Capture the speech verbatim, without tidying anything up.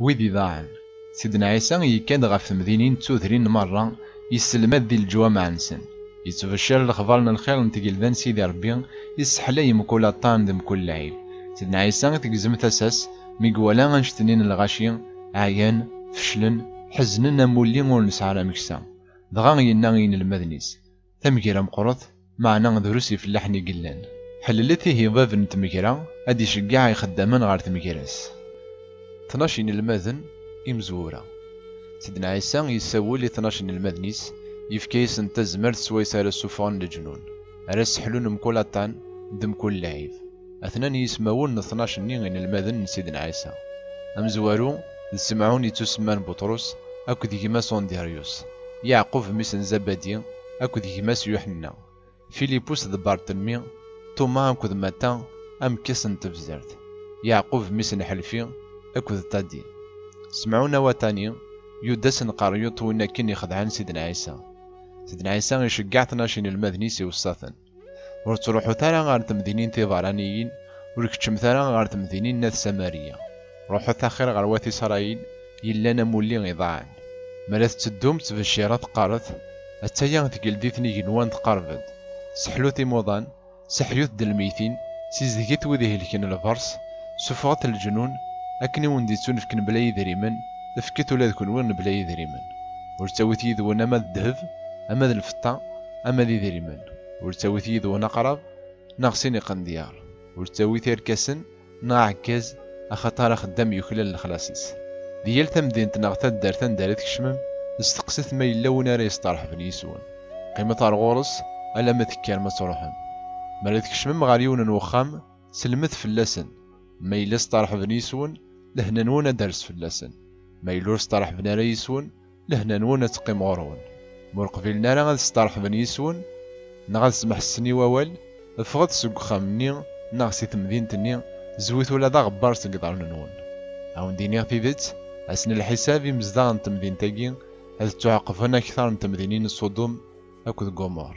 Wid iḍaɛen. Sidna Ɛisa yekka-d ɣef temdinin d tudrin merra, yesselmad di leǧwameɛ-nsen. Yettbecciṛ lexbaṛ n lxiṛ n tgelda n Sidi Ṛebbi, isseḥlay mkul aṭṭan d mkul lɛib. Sidna Ɛisa tegzem tasa-s mi iwala annect-nni n lɣaci, ɛyan, feclen, ḥeznen am wulli ur nesɛi ara ameksa. Dɣa yenna i yinelmaden-is: "Tamegra meqqret, meɛna drus ifellaḥen i yellan. Ḥelllet ihi bab n tmegra, ad iceggeɛ ixeddamen ɣer tmegra-s." Tnac inelmaden imezwura. Sidna Ɛisa yessawel i tnac inelmaden-is, yefka-yasen tazmert swayes ara ssufɣen leǧnun, ara sseḥlun mkul aṭṭan d mkul lɛib. Atnan yismawen n tnac-nni inelmaden n Sidna Ɛisa. Amezwaru d Semɛun yettusemman Buṭrus akked gma-s Undiryus, Yeɛqub mmi-s n Zabadi akked gma-s Yuḥenna, Filipus d Bartelmi, Tuma akked Mata, amekkas n tebzert, Yeɛqub mmi-s n Ḥelfi akked Tadi, Semɛun Awatani, Yudas n Qaryuṭ, win akken ixedɛen Sidna Ɛisa. Sidna Ɛisa iceggeɛ tnac inelmaden-is iweṣṣa-ten: "Ur ttruḥut ara ɣer temdinin tiberraniyin, ur keččmet ara ɣer temdinin n At Samariya. Ruḥet axir ɣer wat Isṛayil yellan am wulli iḍaɛen. Mi ara tetteddum ttbecciṛet, qqaret: Attaya tgeldit n igenwan tqerreb-d. Seḥlut imuḍan, seḥyut-d lmeytin, sizedget wid ihelken lberṣ, sufɣet leǧnun, akken i wen-d-ittunefken bla idrimen, fket ula d kunwi bla idrimen. Ur ttawit yid-wen ama d ddheb, ama d lfeṭṭa, ama d idrimen. Ur ttawit yid-wen aqrab, neɣ sin iqendyar. Ur ttawit irkasen, neɣ aɛekkaz, axaṭer axeddam yuklal lexlaṣ-is. Di yal tamdint neɣ taddart anda ara tkecmem, steqsit ma yella win ara yesteṛḥben yis-wen. Qqimet ar ɣur-s alamma tekkarem ad truḥem. Mi ara tkecmem ɣer yiwen n wexxam, selmet fell-asen. Ma yella steṛḥben yis-wen, lehna-nwen ad d-ters fell-asen. Ma yella ur steṛḥben ara yis-wen, lehna-nwen ad teqqim ɣur-wen. Ma ur qbilen ara ad steṛḥben yis-wen, neɣ ad smeḥsen i wawal, ffɣet seg uxxam-nni neɣ si temdint-nni, zwit ula d aɣebbar seg iḍarren-nwen. A wen-d-iniɣ tidet, ass n lḥisab imezdaɣ n temdint-agi ad ttuɛaqben akteṛ n temdinin n Ṣudum akked Gumur.